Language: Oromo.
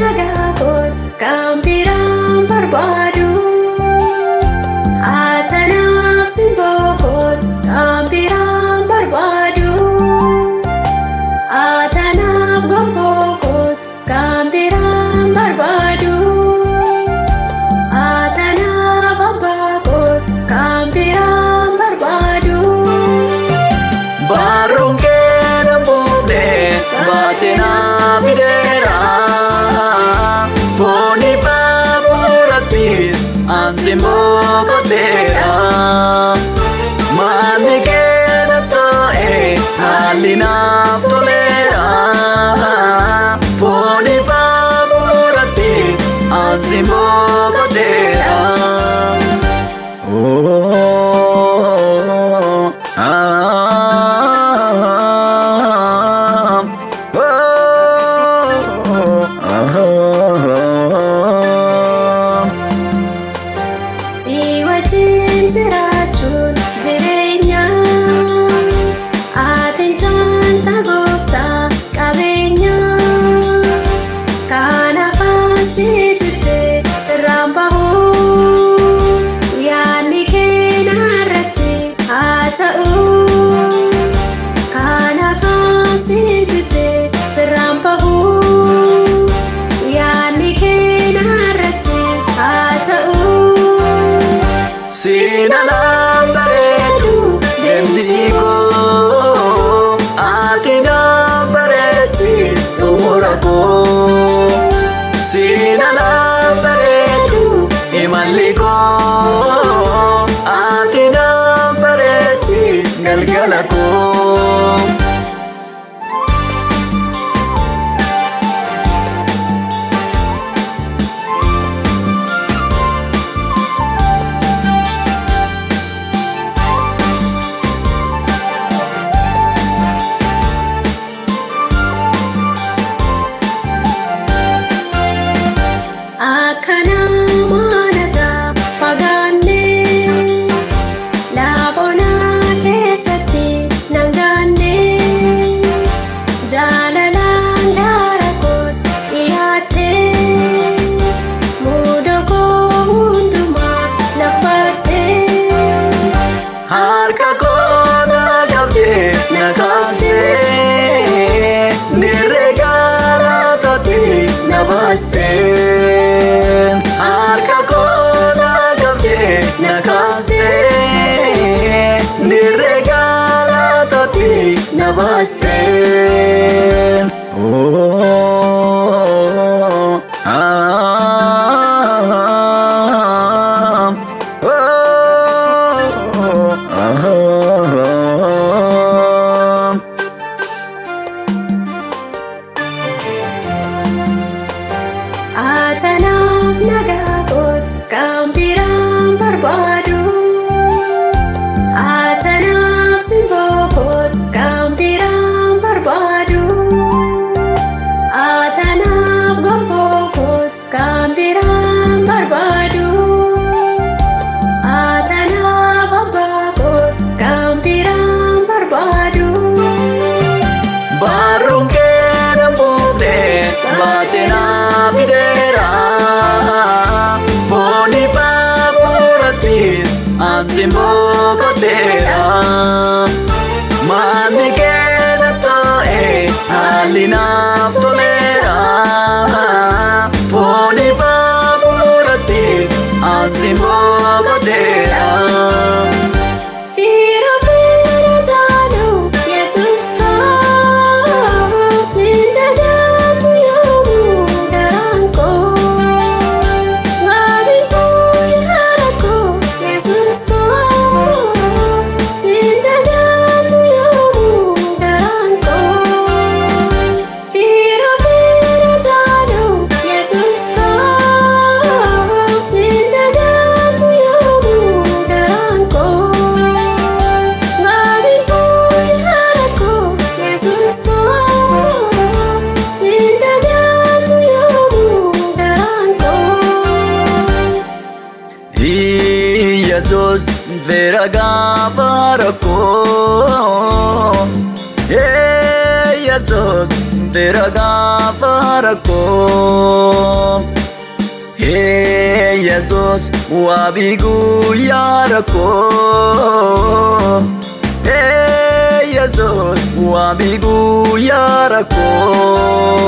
Nagaa koot kan biraan barbaadu. Atanaaf simboo koot kan biraan barbaadu. Atanaaf gonfoo koot kan biraan barbaadu. Atanaaf abbaa koot kan biraan barbaadu. Barruun kee buufnee baatinaa fideera. Fooni baaburattis ansi boqoteera. Manni kee taa'e haalli naaf toleera. Fooni baaburattis ansi boqoteera. Si wajjin jiraachuun jireenya. Atiin jaanta gooftaa qabeenya. Kanaafaan si jibbee sirraan bahu. Yaadni kee narratti haa ta'u. Kanaafaan si jibbee sirraan bahu. Yaadni kee narratti haa ta'u. Siinalaan bareedu deemsi koo ati naaf bareechi xumura koo. Siinalaan bareedu imalli koo ati naaf bareechi galgala koo. Akka namaa fagaannee lafa keessatti nangaannee jaalalaan gaara koo dhiyaattee muuda koo hundumaa naaf baattee. Harka koo na qabdee na kaastee dirree galaataatti na baastee. Harka koo na qabdee na kaastee dirree galaataatti na baastee. Atanaaf nagaa koot kan biraan barbaadu. Atanaaf simboo koot kan biraan barbaadu. Atanaaf gonfoo koot kan biraan barbaadu. Atanaaf abbaa koot kan biraan barbaadu. Barruun kee buufnee baatinaa fideera. Fooni baaburattis ansi boqoteera. Manni kee taa'e haalli naaf toleera. Fooni baaburattis ansi boqoteera. Fira fira jaalu Yesuus sindagaatu yoomuu garaan koo. Waabii koo yaada koo Yesuus sindagaatu yoomuu garaan koo. Fira fira jaalu Yesuus sindagaatu yoomuu garaan koo. Waabii koo yaada koo Yesuus sindagaatu yoomuu garaan koo. Yesuus fira gaafa rakkoo. Yesuus bira gaafa rakkoo. Hee Yesuus waabii guyyaa rakkoo. Hee Yesuus waabii guyyaa rakkoo.